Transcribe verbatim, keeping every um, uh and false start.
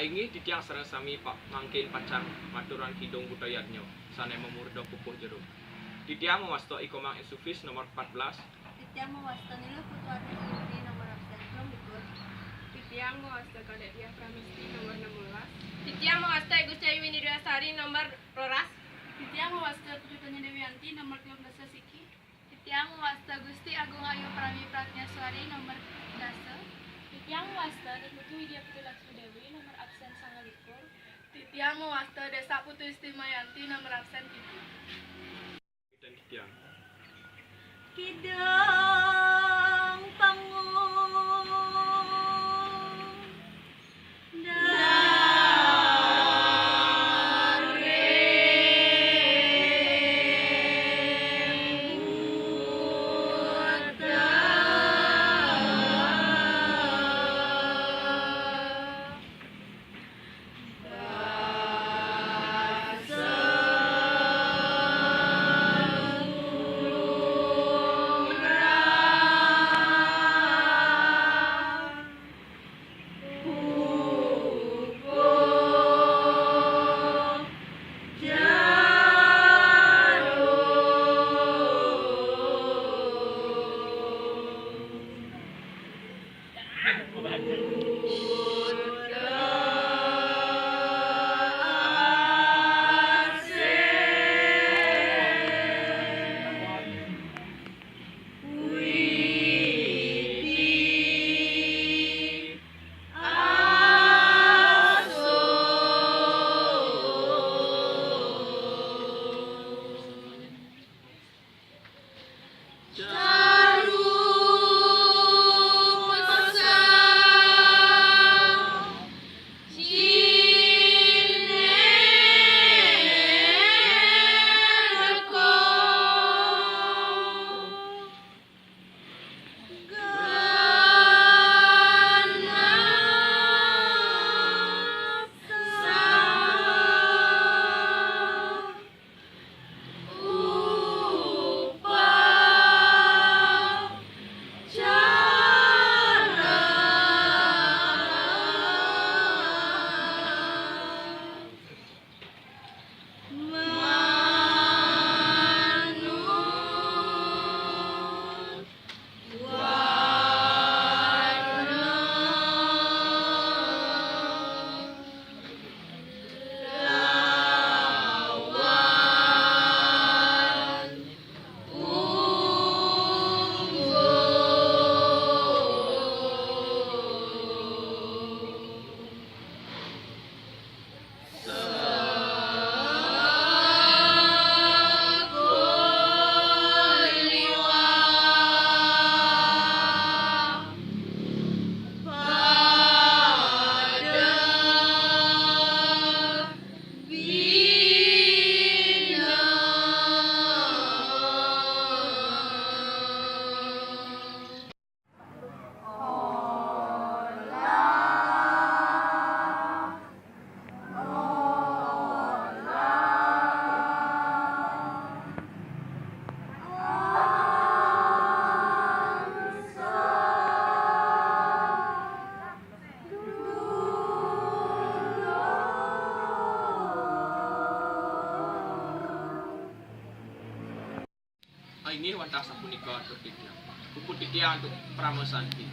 Inggih titiang sareng sami pa-, mangkin pacang maturang kidung Buta Yadnya sané mamurda pupuh jero. Titiang mawasta I Komang Esufis nomor empat belas. Titiang mawasta Nila Putu Adi Putri nomor absen telung likur. Titiang mawasta Kadek Diah Pramesti nomor enam belas. Titiang mawasta Gusti Ayu Winidasari nomor rolas. Titiang mawasta Putu Tanya Dewianti nomor tiga belas siki. Titiang mawasta Gusti Agung Ayu Prami Pratnya Suari nomor dasa. Titiang mawasta Ni Putu Widya Putri Laksmi Dewi nomor absen sanga likur. Titiang mawasta Desa Putu Istimayanti nomor absen pitu. Dan titiang. Kidung panggung. Inggih wantah sapunika antuk titiang. Puput titiang antuk parama santi.